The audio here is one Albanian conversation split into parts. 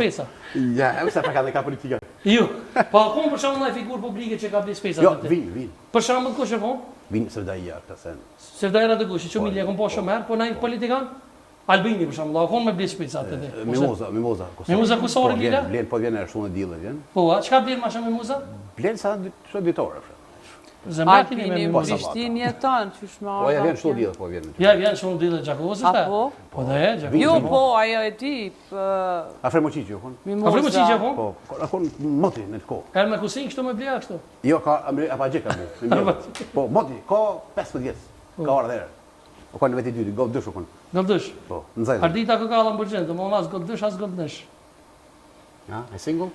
Speca. Ja, e sa pa ka dhe ka politika. Jo. Po a kon për shembull ndonjë figurë publike që ka ble speca Jo, vin, vin. Për shembull kush e kon? Vin Sevdaia, ka sen. Sevdaia Radogoshi, që po, e kom pa shumë herë, po naj politikan? Albini për shembull, a kon me ble speca atë dhe? Mimoza, Mimoza Kusari. Mimoza Kusari po, lila? Blen, po vjen e shtunë dielle vjen. Po, a çka blen më shumë Mimoza? Blen sa çdo ditore, për Zemra keni me Mimoza. Prishtinë jeton, qysh më Po ja vjen shtunë dielle, po vjen. Ja vjen shtunë dielle Gjakovës është. Po? Po dhe, Gjakovës. Jo, po, ajo e di. Afrim Muqiqi, u kon. Afrim Muqiqi, u kon? Po, a kon moti në kohë. Erë me kusin kështu me bleja kështu? Jo, ka apo gjë ka bu. Po, moti, ka 15 vjet. Ka po. ardhur herë. U kon në veti dytë, gol dysh u kon. Gol dysh. Po, në zajë. Ardita ka Lamborghini, domethënë as gol dysh, as gol njësh. Ja, e single?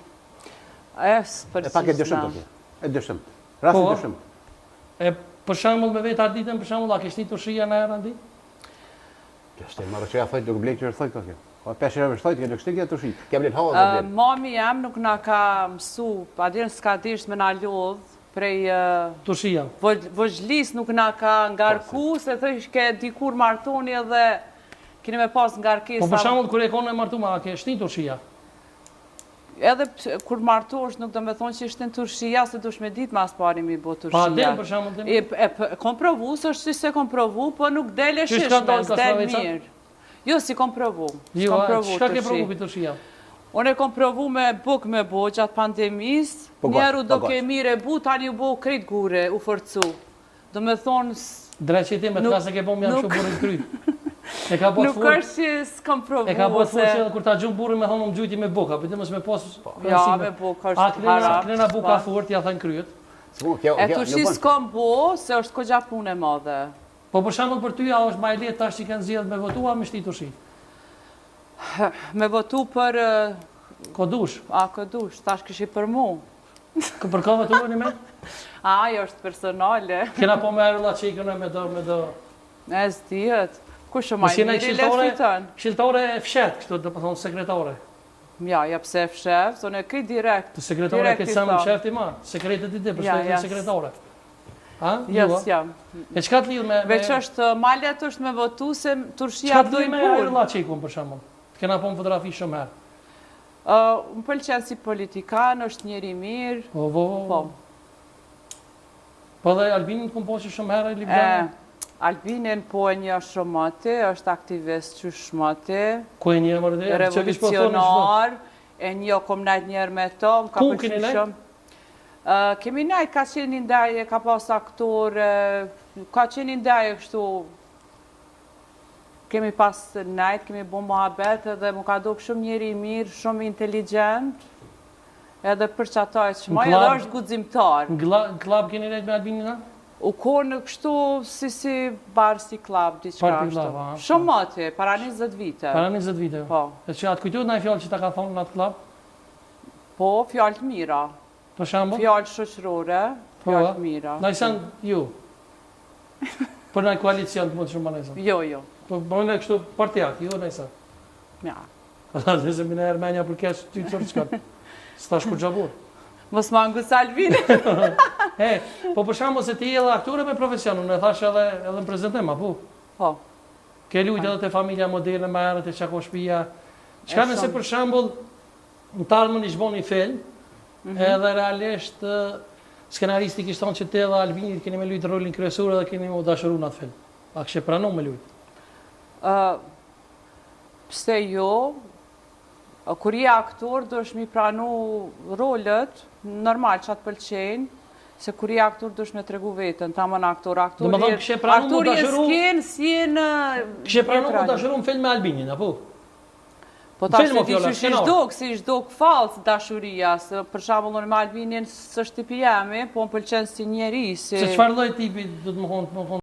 E, s'përgjigjem. E pak e dyshim të E dyshim. Rasti po, dyshim. E për shembull me vet Arditën për shembull a ke shti turshia në herë andi? Kjo është marrë që ja thojt nuk blen që thojt kjo. Po pesë herë thojt kjo nuk shtin kjo turshi. Kjo blen hallë dhe blen. Mami jem nuk na ka mësu, pa din s'ka dish me na lodh prej turshia. Vogëlis nuk na ka ngarku se thojsh ke dikur martoni edhe keni me pas ngarkesa. Po për shembull kur e konë e martuar a ke shti turshia? Edhe kur martohesh nuk do me thonë që shtin turshia, se dush me ditë mas pari mi bo turshia. Pa del për shembull ti? E, e, kom provu, s'është si s'e kom provu, po nuk del e shijshme, s'del mirë. Jo, s'i kom provu. Jo, kom provu çka ke provu për turshia? Unë e kom provu me buk me bo gjatë pandemisë, po njerë u po doke mirë e bu, tani u bo krejt gure, u forcu. Do me thonë... Dreqi ti me të ka se ke bo më janë shumë burrin kry. E ka bo të fort. Nuk është që s'kam provu. E ka bo të fort që edhe kur ta gjun burrin me thonë më gjujti me buk, apo ti mos me pas. Po. Ja, me buk është haram. A klena buka po. fort, ja thënë kryet. E turshi s'kam bo, se është kogja punë e madhe. Po për shembull për ty a është ma e lehtë tash që kanë zgjedhë me votu a me shti turshi? Me votu për... Ko dush? A, ko dush, tash kishi për mu. Kë për ka votu një me? A, ajo është personale. Kena po me Ajrulla Çekën e me do, me do... E, s'dihet. Kush është ma i miri, le fiton. Këshilltare e fshet, kështu do të thonë sekretare. Ja, ja pse e fsheft, unë e krejt direkt. Të sekretare këtë sa më fshefti ma, sekretet i di, për shtë e sekretare. Ha? Ja, s'jam. E çka të lidh me... Veç është, ma lehtë është me votu se turshia do i punë. Çka të lidh me Ajrulla Çekun, për shembull? Të kena po në fotografi shumë herë. Më pëlqen si politikan, është njeri i mirë. Po, po, po. Po. Po dhe Albinin të kom pa që shumë herë e Libjanë? Albinin po e njoh shumë moti, është aktivist qysh moti. Ku e njeh more dhe? Revolucionar, e njoh kom najt njëherë me to, më ka pëlqy shumë. Kemi najt, ka qenë një ndeje, ka pas aktor, ka qenë një ndeje kështu, Kemi pas najt, kemi bo muhabet edhe mu ka dok shumë njeri i mirë, shumë inteligjent, edhe për qato e çmoj, edhe është guximtar. Në klub keni nejt me Albinin a? U konë kështu si si bar si klub, diçka ashtu. Shumë moti, para 20 vite. Para 20 vite? Po. E që a të kujtohet naj fjalë që ta ka thonë në atë klub? Po, fjalë të mira. Për shembull? Fjalë shoqërore, po, fjalë të mira. Naj sen ju. Për naj koalicion të mundshëm më nëjse? Jo, jo. Po, po në kështu partijak, jo nëjse? Ja. Ata dhe se mi në erë menja për keq, ty të sërë qka. S'ta shku gjabur. Mos ma ngu Salvini. E, po për shembull se ti edhe aktore me profesion, unë e thash edhe, edhe në prezentim, apo? Po. Ke lujt edhe te familja moderne, më herët e çka shpia. Çka nëse për shembull në të ardhmen ish bo një film, mhm. edhe realisht skenaristi kishte thonë që ti edhe Albini keni me lujt rolin kryesor edhe keni me u dashuru në atë film. A kishe pranu me lujt? Ë pse jo? Kur je aktor, duhesh mi pranu rolet, normal që të pëlqejnë, se kur je aktor duhesh me tregu veten, tamam aktor, aktor je, kishe pranu aktor je skenë, si je në... Kishe pranu me u dashuru në film me Albinin, apo? Po tash se di qysh ish duk, si ish duk fals dashuria, se për shembull unë me Albinin s'është tipi jemi, po më pëlqen si njeri, si... Se çfarë lloj tipi do të më thonë, të më thonë?